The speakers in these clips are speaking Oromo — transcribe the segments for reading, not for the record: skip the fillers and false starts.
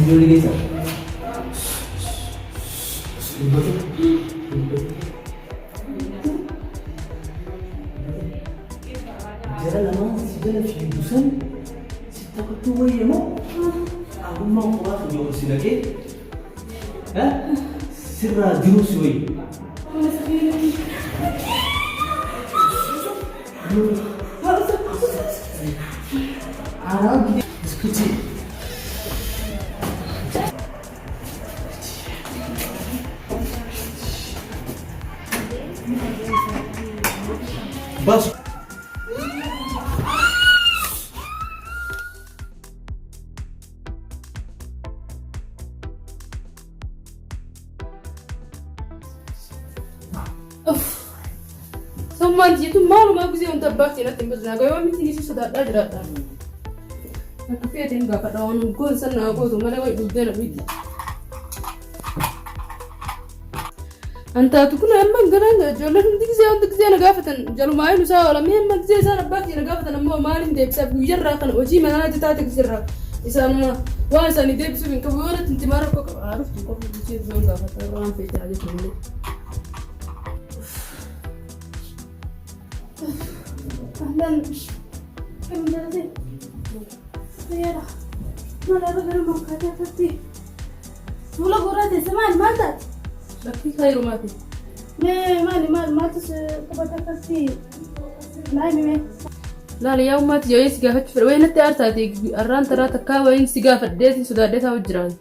Ijoollee keessa. Dubbatu. Dubbatu. Jara lamaan si jala fiigu san si taphachuu wayya moo abummaa kophaa kan yoo si naqee sirraa jiruu si wayya. Bas. Sammaan jettu maalumaa gisee wanta abbaa keenyatti hin badinaa gayoo miti ni sodaadhaa jiraadha. Akka feeteen gaafadha waan goon san naa gootu malee wayi dhugdee na miti. Antaatu kun amma gara ijoolleen hundi gisee hundi gisee na gaafatan jalumaa eenyu isaa oola mee amma gisee isaan abbaa kiyya na gaafatan ammoo maaliin deebisaaf guyyarraa kana hojii manaa natti taate gisirraa isaanuma waan isaanii deebisuuf hin qabu yoo natti himaa rakkoo qaba haa dhuftu qofa gisee isaan gaafatan waan feete haa jettu malee. Ahlan. Kam jalate? Fayyaadha. Maal irra gara makkaatee akkatti? Fuula guuraa teesse maal maal taate? Lakkii kaayirumaati. Mee maali maal maaltu si qabate akkatti? Naa himi mee. Laali yaa ummaati yoo si gaafachuu fedhe wayi natti aartaati arraan taraa takkaa wayiin si gaafadhee si sodaadhee taa'u jiraan.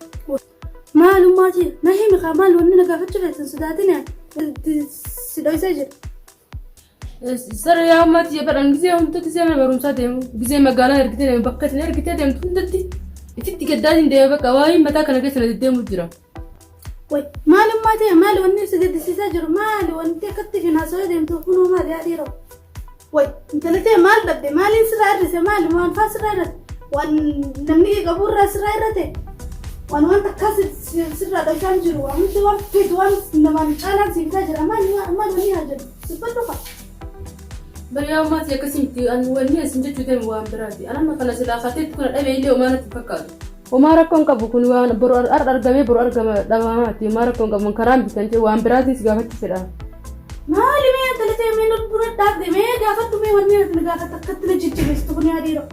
Maalummaa jee na himi kaa maal wanni na gaafachuu feetan sodaatin si dhoysee jira. Sara yaa ummaati jee badhan gisee hunda gisee mana barumsaa deemu gisee magaalaa ergitee deemu bakka isin ergitee deemtu hundatti ifitti gaddaatiin deema bakka waa'ee mataa kana keessa na deddeemu jira. Way maalummaa ta'e maali wanni si gaddisiisaa jiru maali wanti akkatti finaasoo deemtu kunoo maali yaa dhiiroo. Way intala ta'e maal dhabde maaliin sirraa hir'ise maali waan faa sirraa hir'ate waan namni qabu irraa sirraa hir'ate waan waan takkaa sirraa dhoksaan jiru waan hundi waan feetu waan namaan caalaan si bitaa jira maali maali wanni haa jedhu dubbadhu kaa. Bari yaa ummaati akkasii miti ani wanni isin jechuu deemu waan biraati. Ani amma kana silaa kateetti kuna dhabe illee homaa natti hin fakkaatu. Homaa rakkoo hin qabu kun waan boru har'a argamee boru argama dhabamaati. Homaa rakkoo hin qabu karaan bitan jedhu waan biraatiin si gaafachuu fedha. Maali mee intala ta'e mee nu dura dhaabde mee gaafadhu mee wanni ati na gaafatte akkatti na jajjabeessitu kun yaa dhiiroo.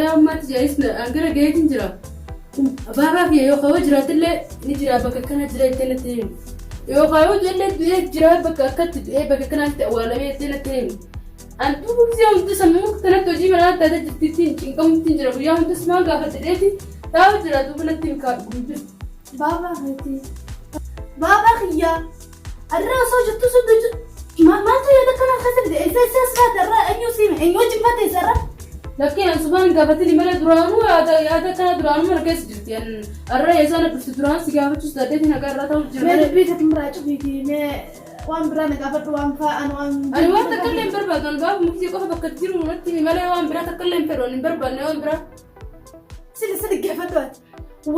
Yaa ummaati jedhanis gara gaheetiin jira. Baabaa kiyya yoo kawoo jiraatillee ni jira bakka akkana jira jettee natti himi. Yoo kawoo du'ellee du'ee jira bakka akkatti du'ee bakka akkanaatti awwaalamee jettee natti himi. An duuba gisee hundi sammuu kanatti hojii manaa taatee jirtittiin cinqamuttiin jira guyyaa hundas maan gaafadhe dheeti taa'u jira duuba natti himi kaa dhugum jirtu. Baabaa keetii. Baabaa kiyyaa. Arraa osoo jirtu sun maaltu yaada kana keessa fide eessa eessa as baate arraa eenyu siime eenyu wajjin baate eessa arraa. Lakkii an subhaan hin gaafatini malee duraanuu yaada yaada kana duraanuu mana keessa jirti. An arra eessaa na dhufti duraan si gaafachuus dandeetti nagaa irraa ta'uuf jira Mee malee. dubbii tati biraa cufiiti mee waan biraa na gaafadhu waan fa'aan waan. Ani waan takka illee hin barbaadu. An gaafa mukti qofa bakka jiru natti himi malee waan biraa takka illee hin fedhu. Ani hin barbaanne waan biraa. Sila sila dhaggeeffadhu ati.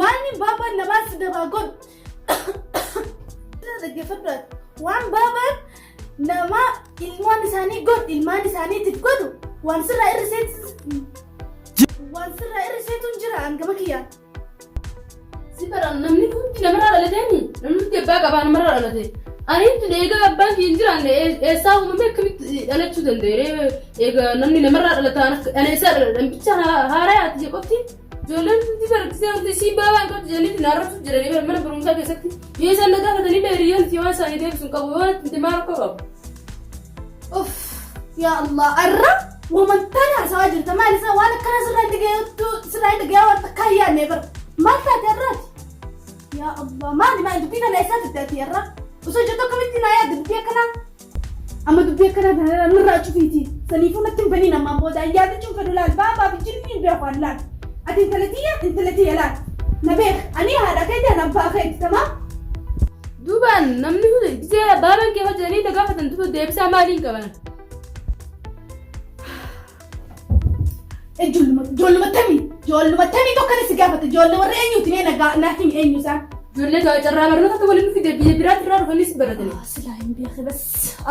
Waan baabaan namaa si dabaa godhu. Sila dhaggeeffadhu ati. Waan baabaan namaa ilmaan isaanii godhu ilmaan isaaniitiif godhu waan sirraa irriseet waan sirraa irriseetu hin jira hangama kiyyaan. Si bara namni hundi namarraa dhalateemi. Namni hundi abbaa qabaa namarraa dhalate. Ani tun eegaa abbaan kiyya hin jiraanne eessaa uumamee akkamitti dhalachuu danda'e? Egaa namni namarraa dhalata ani eessaa dhaladha? Namticha haaraa ati jee qofti. Ijoolleen hundi bara gisee hundi isiin baabaa hin qabdu jedhanii na arrabsuuf jedhanii bara mana barumsaa keessatti yoo isaan na gaafatanii illee hiriyoon isii waan isaanii deebisu hin qabu yoo natti himte maal rakkoo qabu? Uff yaa Allah arra wamantaan haasawaa jirta maal isaa waan akkana sirraa hin dhagayattu sirraa hin dhagayaa waan takkaa hin yaadne bara maal taate arraati yaa Allah maali maali dubbii kana eessaa fidde ati arra osoo jettu akkamitti naa yaadde dubbii akkanaa amma dubbii akkanaa kana nurraa cufiiti saniifuu natti hin baniin ammaan booda yaadachuun fedhu laal baabaa fi jinni hin beeku an laal ati intala tiyya intala tiyya laal na beek ani haadha keeti an abbaa keeti tamaam. Duubaan namni hundi gisee baabaan kee hojjetanii na gaafatan duuba deebisaa maaliin qaban? Ijoolluma ijoolluma tamii ijoolluma tamii tokko si gaafate ijoolle warra eenyuuti mee na himi eenyu isaan. Ijoollee carraa barnoota waliin fide biyya biraatti irraa dhufanis baratani. Silaa hin beeke bas.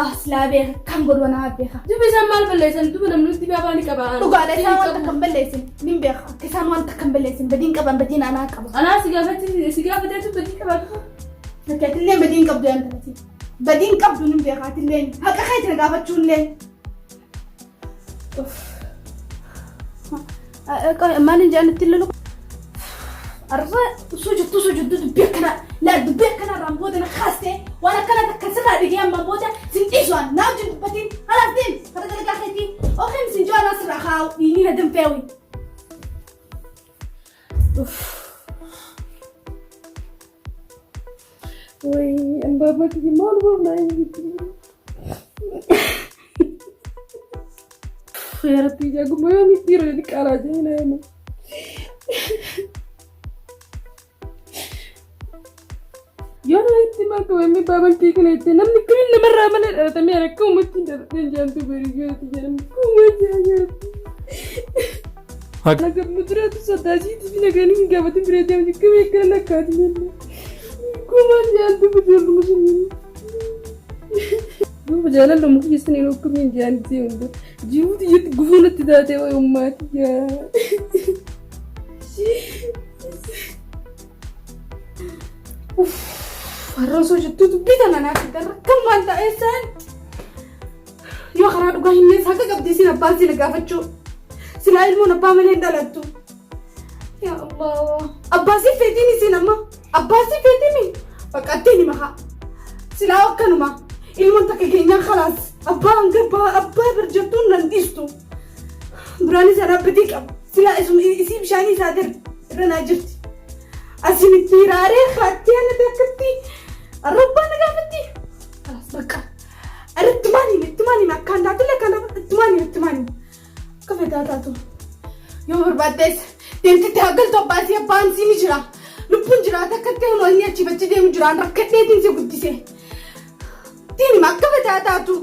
Ah silaa beeka kam godhu anaa beeka. Duba isaan maal balleessan duba namni nutti baabaa ni qaba. Dhugaadha isaan wanta kan balleessin nin beeka. Akka isaan wanta kan balleessin badiin qaban badiin anaa qaba. Anaa si gaafatti si gaafateetu badii qabaatu. Bakka atillee badiin qabdu yaa intalati. Badiin qabdu nin beeka atillee haqa keetti na gaafachuullee. Maaliin jedhan ittiin lolu? Arra osoo jirtu osoo jirtu dubbii akkanaa laa dubbii akkanaa irraan booda na kaastee waan akkanaa takka sirraa dhigee ammaan booda sin dhiisu an naa wajjin dubbatiin halaas deemi kara dalagaa keetii ookeen sin jiru anaa sirraa kaa'u dhiinii na danfeewi. Way ambaabaa kiyya maal goonaa hin jiru. Yaa Rabbi jaaguma yoomitti yeroo inni qaalaa jiru na hima. Yoo nama itti maaka wayii baaban kee kana itti namni kamiin namarraa malee dhalatamee akka uummatti hin dhalateen jaantu bari yoo itti jedhamu kuma jaa Naga muduraatu sodaasiitii fi nagaan hin gaafatin biree deemu kamii akkana nakkaati jenne. Kuma jaantu bijoollu musliimii. Duuba jaalala muka keessan yeroo akkamiin jaanti hunda jiruuti jetti gufuu natti taatee wayi ummaati yaa. Har'a osoo jirtu dubbii tana naaf darra kan maal ta'e isaan yoo karaa dhugaa hin nees haqa qabdi isin abbaan si gaafachuu silaa ilmoon abbaa malee hin dhalattu. Yaa Allah abbaa si feetiin isin amma abbaa si feetiin bakka ittiin hima haa silaa akkanuma ilmoon takka keenyaan khalaas abbaa hanga abbaa bir jettuun nan dhiistu duraanis dhaabbatii qaba silaa isii bishaanii isaa dir irra naa jirti. Asin itti hiraaree haatti ana takkatti arrabbaa na gaafatti. Khalaas bakka. Irrattumaan hime ittumaan hime akkaan taatullee akkaan taatu ittumaan hime ittumaan hime. Akka feetaa taatu. Yoo barbaaddes deemtitti haa galtu abbaa sii abbaan sii ni jira. Lubbuun jiraata akkatti hunoo inni achi bachi deemu jiraan rakkadheetiin si guddise. Ittiin hima akka feetaa taatu.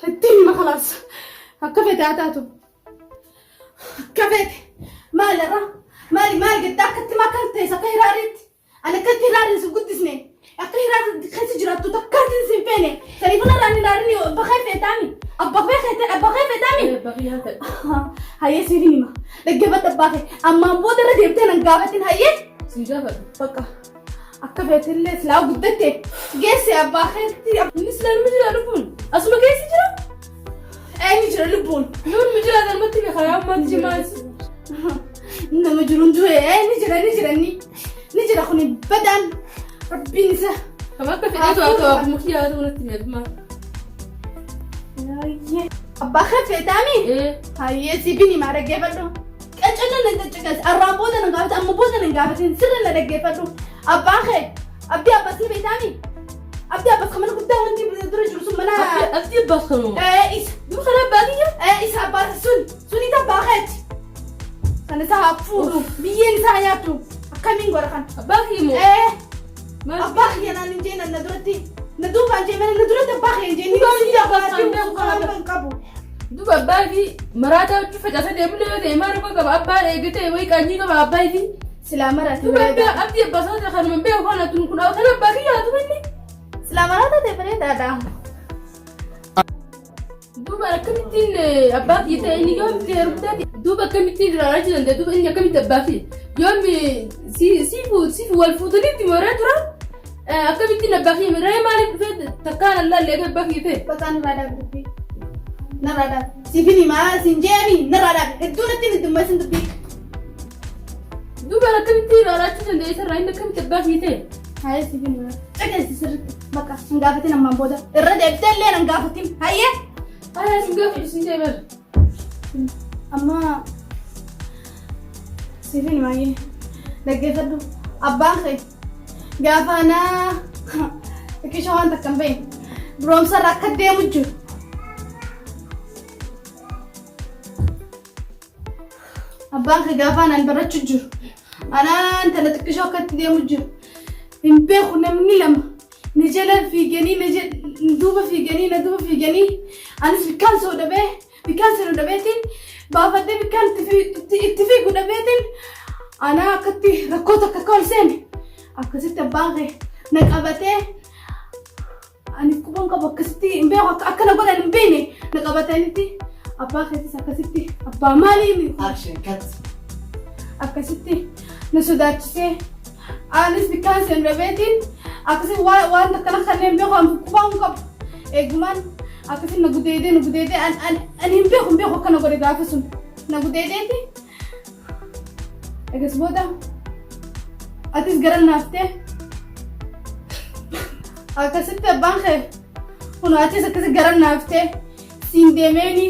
Ittiin hima khalaas akka feetaa taatu. Akka feete maal irra maali maal gadda akkatti maal ta'es akka hiraareetti ani akkatti hiraareen si guddisne akka hiraarri keessa jiraattu takkaatiin si hin feene saniifuu narraan hiraarin bakka feetaami abbaa feete abbaa feetaami. Hayyee siif hima dhaggeeffadhu abbaa kee ammaan booda irra deemtee nan gaafatin hayyee. Si gaafadhu. Bakka akka feetillee silaa guddatte geesse abbaa keetti. Innis laaluma jira lubbuun asuma keessa jira. Eenyu jira lubbuun? Yoon jira galmatti beekaa yaa ummati jimaati. Nama jiruun du'e ni jira ni jira ni ni jira kuni badaan rabbiin isa. Kam akka fedheetu haa ta'u akkuma kiyyaa haa ta'u natti meeqmaa. Abbaa kee feetaami? Hayyee si bini maa dhaggeeffadhu. Qaccalla na caccaqas arraan booda na gaafate amma booda na gaafatin sirri na dhaggeeffadhu. Abbaan kee Abdii Abbas ni beektaami? Abdii Abbas kan mana guddaa wanti dura jiru sun mana. Abdii Abbas kanuma. Isa. Duuba kana abbaa kiyya? Isa abbaa sun suni abbaa keeti. Kan isa haa fuudhu biyyeen isaa nyaattu akkamiin godha kan. Abbaa kiyya moo? Abbaa kiyya naan hin jeen na duratti na duubaan jee malee na duratti abbaa kiyya hin jeen. Duuba biyya abbaa kan beeku kana hin qabu. Duuba abbaa fi maraataa hojii facaasee deemullee yoo ta'e maal rakkoo qaba abbaan eegatee wayii qaanyii qaba abbaa fi. Silaa maraate Duuba abbaa abdii abbaa isaa kanuma beeku kana tun kun kan abbaa kiyya haa tumanni. Silaa maraata ta'e bareedaadha. Duuba akkamittiin abbaa kiyya ta'e inni yoom itti heerumtaati duuba akkamittiin jiraachuu danda'a duuba inni akkamitti abbaa kiyya yoom si wal fuutanitti mooree tura akkamittiin abbaa kiyya ree maaliif dhufee takkaan allaallee egaa abbaa kiyya ta'e. Bakka narraa dhaabi dubbii. Narraa dhaabi. Siifin himaa siin jeemi narraa dhaabi. Hedduu natti hin dummasin dubbii. Duuba akkamittiin jiraachuu danda'a isarraa inni akkamitti abbaa kiyya ta'e. Hayyee siifin himaa. Caqeessi sirriitti. Bakka hin gaafatin ammaan booda. Irra deebitee illee hin gaafatin. Hayyee. Ayaa sin gaafadhu sin jee bara. Amma siifin himaa hayyee. Dhaggeeffadhu. Abbaan kee gaafa anaa xiqqisha waan takka hin beekne duroomsarra akka deemu jiru. Abbaan kee gaafa anaan barachuu jiru. Anaan intala xiqqishoo akka itti deemu jiru. Hin beeku namni lama na jala fiiganii na duuba fiiganii na duuba fiiganii anis bikkaan soo dhabee bikkaan seenuu dhabeetiin baafadhee bikkaan itti fiigu dhabeetiin Anaa akkatti rakkoo takka akka ol seene akkasitti abbaan kee na qabatee ani quban qabu akkasitti hin beeku akka akkana godhan hin beekne na qabatanitti abbaa keetis akkasitti abbaa maalii Action cut. Akkasitti na sodaachisee anis bikkaan seen dhabeetiin akkasi waan akkana kanneen beeku an qubaan qabu eegumaan akkasi na gudeedee na gudeedee an an ani hin beeku hin beeku akkana godhe gaafa sun na gudeedeeti egas booda atis gara naaftee akkasitti abbaan kee kun atis akkasi gara naaftee siin deemeeni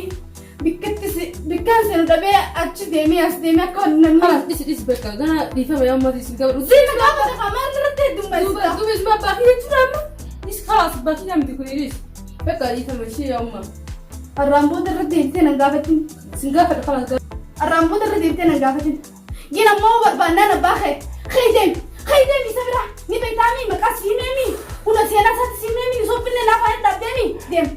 bikkatti bikkaan seenu dhabee achi deemee as deemee akka namni Khalas dhisi dhisi bakka gana dhiifama yaa ummati isin qabadhu. Siina gaafa qamaan irratti heddummeessita. Duuba isuma abbaa kiyya jechuudha amma. Dhisi khalas abbaa kiyya miti kun dhisi. Bakka dhiifama ishee yaa umma. Arraan booda irra deebitee nan gaafatin. Isin gaafadha khalas. Arraan booda irra deebitee nan gaafatin. Gin ammoo barbaannaan abbaa kee. Kee deemi. Kee deemi isa bira. Ni beektaami maqaa si himeemi. Kuna seenaa isaatti si himeemi. Sooffinne lafa hin dhabdeemi. Deemi.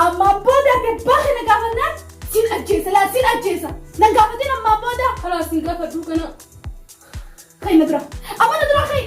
Ammaa booda ati abbaa kee na gaafannaan siin ajjeesa laa siin ajjeesa. Nan gaafatin ammaa booda. Khalas isin gaafadhu kana. Kee na dura. Amma na dura kee.